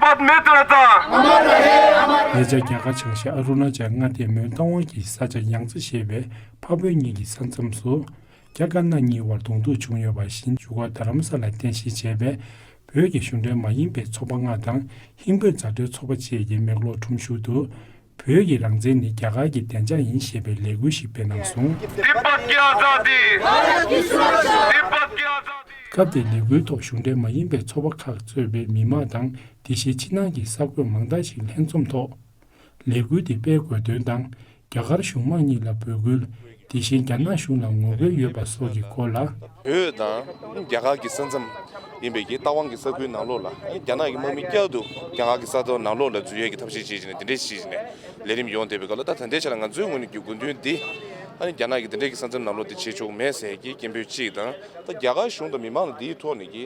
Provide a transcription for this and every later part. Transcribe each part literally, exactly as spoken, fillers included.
पथ मित्र था। ཉེ་ཆར་རྒྱ་གར་བྱང་ཤར་ཨ་རུ་ན་ཅལ་མངའ་སྡེའི་མོན་རྟ་དབང་གི་ས་ཆ་ཡང་ཙི་ཞེས་པའི་འཕགས་བོད་གཉིས་ཀྱི་ས་མཚམས་སུ། རྒྱ་དཀར་ནག་གཉིས་དབར་གདོང་ཐུག་བྱུང་ཡོད་པ་བཞིན། བཞུགས་སྒར་རྡ་རམ་ས་ལར་རྟེན་གཞི་བྱས་པའི་བོད་ཀྱི་གཞུང་འབྲེལ་མ་ཡིན་པའི་ཚོགས་པ་ལྔ་དང་ཧིན་བོད་མཛའ་འབྲེལ་ཚོགས་པ་བཅས་ཀྱི་མེག་ལོར་ཁྲོམ་གཞུང་དུ། བོད་ཀྱི་རང་བཙན་ནི་རྒྱ་གར་གྱི་བདེ་འཇགས་ཡིན་ཞེས་པའི་ལས་འགུལ་ཞིག་སྤེལ་གནང་སོང་། तिब्बत की आज़ादी। तिब्बत की आज़ादी। སྐབས་དེའི་ལས་འགུལ་ཐོག་གཞུང་འབྲེལ་མ་ཡིན་པའི་ཚོགས་པ་ཁག་གཙོས་པའི་མི་མང་དང་། དེ་བཞིན་ཕྱི་ནང་གི་གསར་འགོད་མང་དག་ཞིག་ལྷན་འཛོམས་ཐོག་ལས་འགུལ་དེ་སྤེལ་དགོས་དོན་དང་། རྒྱ་གར་གཞུང་མང་གཉིས་ལ་འབོད་སྐུལ། དེ་བཞིན་རྒྱ་ནག་གཞུང་ལ་ངོ་རྒོལ་ཡོད་པ་སོགས་ཀྱི་སྐོར་ལ། བོད་དང་རྒྱ་གར་གྱི་ས་མཚམས་ཡིན་པའི་གི་རྟ་དབང་གི་ས་ཁུལ་ནང་ལོགས་ལ། རྒྱ་ནག་གི་དམག་མི་བསྐྱར་དུ་རྒྱ་གར་གྱི་ས་ཐོག་ནང་ལོགས་ལ་འཛུལ་ཡས་ཀྱི་ཐབས་ཤེས་བྱེད་བཞིན་ནས། དེ་འདྲས་བྱེད་བཞིན་ནས་ལས་རིམ་ཡོང་བསྡད་པའི་སྐབས་ལ། ད་ད་ལྟའི་ཆ་ལ་ང་ཚོའི་ངོས་ནས་ཀྱི་དགོས་འདུན་འདི། ཨ་ནི་རྒྱ་ནག་གིས་དེ་འདྲས་ཀྱི་ས་མཚམས་ནང་ལོགས་དེ་བྱེད་ཆོག་མེད་ཟེར་གྱི་སྐད་འབོད་གཅིག་དང་། ད་རྒྱ་གར་གཞུང་དང་མི་མང་ལ་འདིའི་ཐོག་ནས་ཀྱི་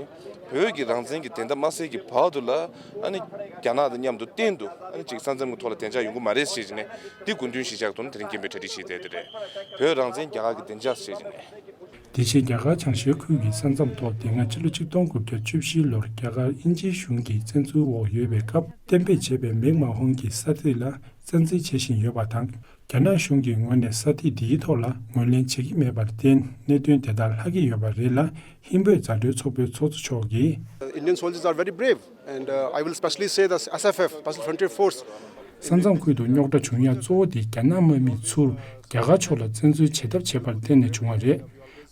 བོད་ཀྱི་རང་བཙན་གྱི་བདེན་མཐའ་མ་གསལ་གྱི་བར་དུ་ལ། ཨ་ནི་རྒྱ་ནག་དང་མཉམ་དུ་གཏན་དུ་ཨ་ནི་ཅིག་ས་མཚམས་ཀྱི་ཐོག་ལ་བདེ་འཇགས་ཡོང་གི་མ་རེད་ཟེར་བྱས་ནས། འདི་དགོས་འདུན་གཞི་བཞག་ཐོག་ནས་དེ་རིང་སྐད་འབོད་གྲ་སྒྲིག་བྱས་བསྡད་དེ་རེད། བོད་རང་བཙན་རྒྱ་གར་གྱི་བདེ་འཇགས་ཟེར་བྱས་ནས། དེ་བཞིན་རྒྱ་གར་བྱང་ཤར་ཁུལ་གྱི་ས་མཚམས་ཐོག་དེ་སྔ་ཕྱི་ལོ་ཆིག་སྟོང་དགུ་བརྒྱ་བཅུ་བཞི་ལོར་རྒྱ་གར་དབྱིན་ཇིའི་གཞུང་གི་བཙན་འཛུལ་འོག་ཡོད་པའི་སྐབས། གཏན་འབེབས་བྱས་པའི་མེག་མ་ཧོན་གྱི་ས་ཐིག་ལ་བཙན་འཛུལ་བྱེད་བཞིན་ཡོད་པ་དང་། རྒྱ་ནག་གཞུང་གི་ངོས་ནས་ས་ཐིག་འདིའི་ཐོག་ལ་ངོས་ལེན་བྱེད་ཀྱི་མེད་པར་བརྟེན། གནད་དོན་དེ་དག་ལྷག་གི་ཡོད་པ་རེད་ལ། ཧིན་བོད་མཛའ་འབྲེལ་ཚོགས་པའི་ཚོགས་གཙོ་མཆོག་གིས། Indian soldiers are very brave, and, uh, I will specially say the S F F, Special Frontier Force. ས་མཚམས་ཁུལ་དུ་རྙོག་དྲ་བྱུང་ཡ་གཙོ་བོ་དེ་རྒྱ་ནག་དམག་མིས་ཚུར་རྒྱ་གར་ཕྱོགས་ལ་བཙན་འཛུལ་བྱེད་ཐབས་བྱས་པར་བརྟེན་ནས་བྱུང་བ་རེད།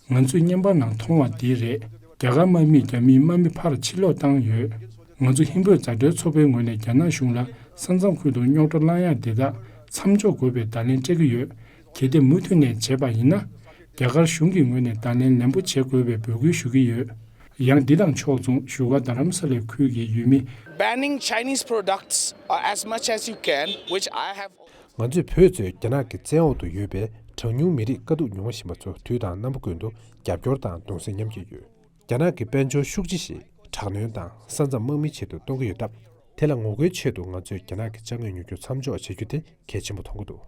ང་ཚོས་བརྙན་པར་ནང་མཐོང་བ་འདི་རེད། རྒྱ་གར་དམག་མིས་རྒྱ་མིའི་དམག་མི་ཕར་ཕྱིར་ལོག་བཏང་ཡོད། ང་ཚོ་ཧིན་བོད་མཛའ་འབྲེལ་ཚོགས་པའི་ངོས་ནས་རྒྱ་ནག་གཞུང་ལ་ས་མཚམས་ཁུལ་དུ་རྙོག་དྲ་བསླང་ཡ་དེ་དག་མཚམས་འཇོག་དགོས་པའི་བརྡ་ལན་སྤྲད་ཀྱི་ཡོད། གལ་ཏེ་མུ་མཐུད་ནས་བྱས་པ་ཡིན་ན། རྒྱ་གར་གཞུང་གི་ངོས་ནས་བརྡ་ལན་ལན་པོ་བྱེད་དགོས་པའི་འབོད་སྐུལ་ཞུ་གི་ཡོད། ཡང་འདི་དང་ཕྱོགས་མཚུངས་བཞུགས་སྒར་རྡ་རམ་ས་ལའི་ཁུལ་གྱི་ཡུལ་མི། Banning Chinese products, uh, as much as you can, which I have. ང་ཚོས་བོད་གཙོས་རྒྱ་ནག་གི་བཙན་འོག་ཏུ་ཡོད་པའི་གྲངས་ཉུང་མི་རིགས་དཀའ་སྡུག་མྱོང་བཞིན་པ་ཚོ་དུས་དང་རྣམ་པ་ཀུན་ཏུ་རྒྱབ་སྐྱོར་དང་གདུང་སེམས་མཉམ་སྐྱེད་ཡོད། རྒྱ་ནག་གི་དཔལ་འབྱོར་ཤུགས་ཆེ་ཞིག་དྲག་གནོན་དང་ས་མཚམས་དམག་མིའི་ཆེད་དུ་གཏོང་གི་ཡོད་སྟབས། དེ་ལ་ངོ་རྒོལ་ཆེད་དུ་ང་ཚོས་རྒྱ་ནག་གི་ཅ་དངོས་ཉོ་རྒྱུ་མཚམས་འཇོག་བྱེད་རྒྱུ་དེ་གལ་ཆེན་པོ་མཐོང་གི་འདུག།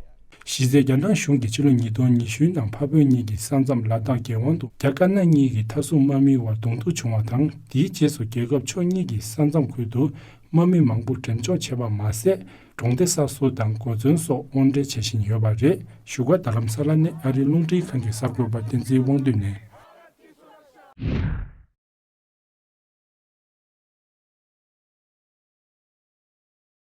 གཞི་རྩའི་རྒྱ་ནག་གཞུང་གིས་ཕྱི་ལོ་ཉིས་སྟོང་ཉི་ཤུའི་ནང་འཕགས་བོད་གཉིས་ཀྱི་ས་མཚམས་ལ་དྭགས་རྒྱལ་དབང་དུ་རྒྱ་དཀར་ནག་གཉིས་ཀྱི་མཐའ་སྲུང་དམག་མིའི་དབར་གདོང་ཐུག་བྱུང་བ་དང་། དེའི་རྗེས་སུ་རྒྱལ་ཁབ་ཕྱོགས་གཉིས་ཀྱི་ས་མཚམས་ཁུལ་དུ་དམག་མི་མང་པོ་འགྲེམས་འཇོག་བྱས་པ་མ་ཟད། གྲོང་སྡེ་གསར་བཟོ་དང་གོ་མཚོན་སོགས་དབོར་འདྲེན་བྱེད་བཞིན་ཡོད་པ་རེད། བཞུགས་སྒར་རྡ་རམ་ས་ལ་ནས་ཨ་རིའི་རླུང་འཕྲིན་ཁང་གི་གསར་འགོད་པ་བསྟན་འཛིན་དབང་འདུས་ནས།